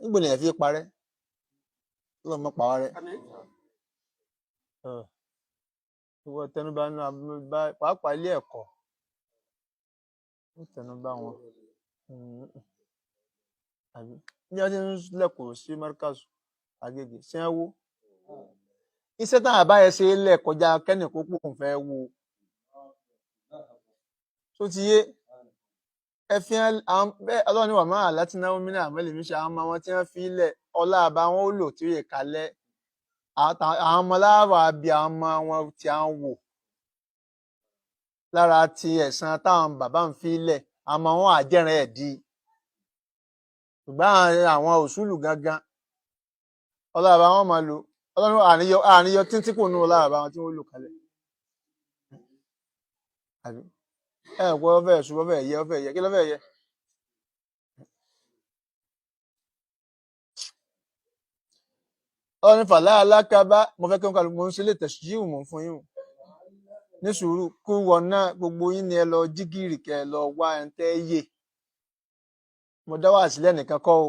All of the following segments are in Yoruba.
Níbo lèèyàn fi parẹ́? Ọlọ́run mọ́ pa wá rẹ́. Ìwọ tẹnubá nú abúlé, pàápàá ilé ẹ̀kọ́, ó tẹnubá wọn. Àbí ní wọ́n ti ń lẹ́kọ̀ọ́ sí Markaz Agége sí ẹ wo iṣẹ́ táwọn àbáyẹ ṣe lẹ̀ kọjá kẹ́nìkó pò ń fẹ́ wo tó ti yé ẹ fi hàn àwọn bẹ́ẹ̀. Ọlọ́run ní wà máa láti náwó mí náà àmọ́lẹ̀ mi ṣe àwọn ọmọ wọn tí wọ́n fi lẹ̀ ọlá àbá wọn ó lò tí ó yẹ kalẹ̀. Àwọn ọmọ láwà bí àwọn ọmọ wọn tí à ń wò lára ti ẹ̀san táwọn bàbá ń fi lẹ̀, àwọn ọmọ wọn àjẹrìn ẹ̀ di. Ṣùgbọ́n àwọn òṣùlù gangan ọlá àbá wọn máa lò. Ọlọ́run àníyọ àníyọ títí kò nú ọlá àbá wọn tí wọ́n lò kalẹ̀. Àbí ẹ kò ọfẹ ṣùgbọ́n ọfẹ yẹ ọfẹ yẹ kí lọfẹ yẹ. Ọlọ́run fàlà alákàbá, mo fẹ́ kí wọ́n kàlù, mo ń ṣe lè tẹ̀síjìwò mò ń fún yín o ní sùúrù kú wọn náà. Gbogbo yín ni ẹ lọ jí gìrì kẹ ẹ lọ wá ẹ ń tẹ́ yè. Mo dá wà sílẹ̀ nìkan kọ́ o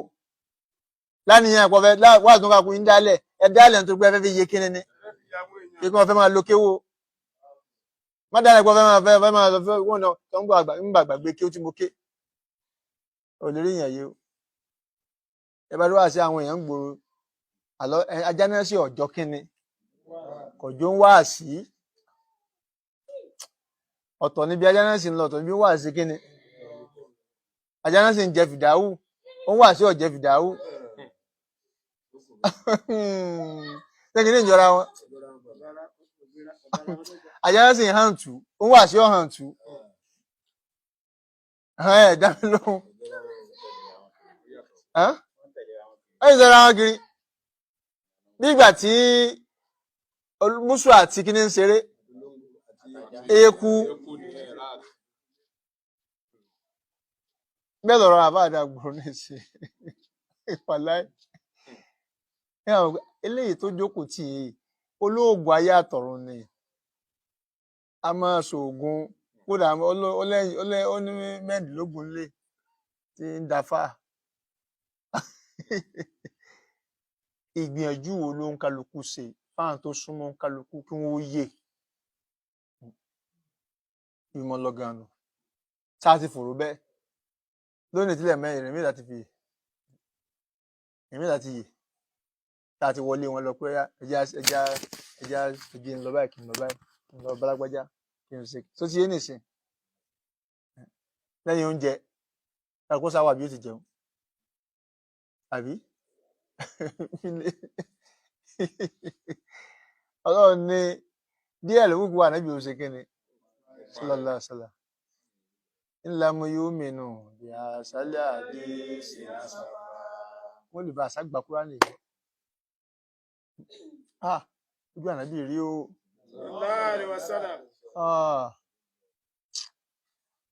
lánìyàn ẹ̀pọ̀ fẹ́ wà tó ń kakú yín dálẹ̀ ẹ dálẹ̀ nítorí pé ẹ fẹ́ fi yé kíni ni kí wọ́n fẹ́ máa lo kéwò má dálẹ̀ pé fẹ́ máa lọ fẹ́ wọ́n náà tó ń gbà ń gbàgbé kí ó tí mo ké ò lè rí yẹn yé o. Ẹ bá wá sí àwọn èèyàn ń gbòòrò àlọ ajá náà sí ọjọ́ kínni kọjọ ń wá sí ọ̀tọ̀ níbi ajá náà sì ń lọ, ọ̀tọ̀ níbi wá sí kínni ajá náà sì ń jẹ fìdáwù, ó ń wá sí ọ̀jẹ̀ fìdáwù ṣé ní ìjọra wọn. Ajá náà sì ń hàn tù, ó ń wá sí ọ̀hàn tù. Ẹ dá mi lóhùn, ẹ ń sọra wọn kiri bí ìgbà tí mùsù àti kíní ń ṣeré eku bẹ́ẹ̀ lọ́rọ̀ àbá àdàgbò ní ṣe ìpàláì. Eléyìí tó jókòó tì í olóògùn ayé àtọ̀run ni a máa ṣoògùn kódà ó ní mẹ́rìndínlógún lé tí ń dáfà. Ìgbìyànjú wo ló ń kálukú ṣe fáwọn tó súnmọ́ ń kálukú kí wọ́n yè ìmọ̀ lọ́gànù tá a ti fòrò bẹ́ẹ̀ lónìí tílẹ̀ mẹ́rin rìn mí láti fi èmi láti yè tá a ti wọlé wọn lọ pé ẹja ẹja ẹja ẹjẹ ń lọ báyìí, kí n lọ báyìí, kí n lọ bálágbájá, kí n ṣe tó ti yé nìsín lẹ́yìn oúnjẹ kó sáwà bí ó ti jẹun àbí. Ọlọ́run ní díẹ̀ ló kúkú wà níbi òṣè kínni sallallahu alaihi wasallam ńlá mo yóò mìínú bí àṣálẹ́ àdé ṣe àṣà wọ́n lè bá àṣà gbà kúrò nìyẹn. Ah, ojú ànábì rí o. Sallallahu alaihi wasallam. Ah,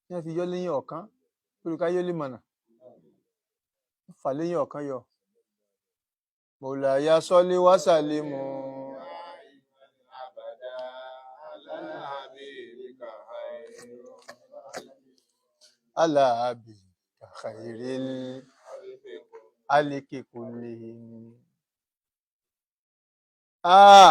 ní wọ́n fi yọ lẹ́yìn ọ̀kan lórí ká yọ lè mọ̀nà fà lẹ́yìn ọ̀kan yọ. Mọ̀láyà sọ́lé wásàlẹ̀ mọ́. Aláàbì kàkàìrè alẹ́kẹ̀kọ́ lè. Ah.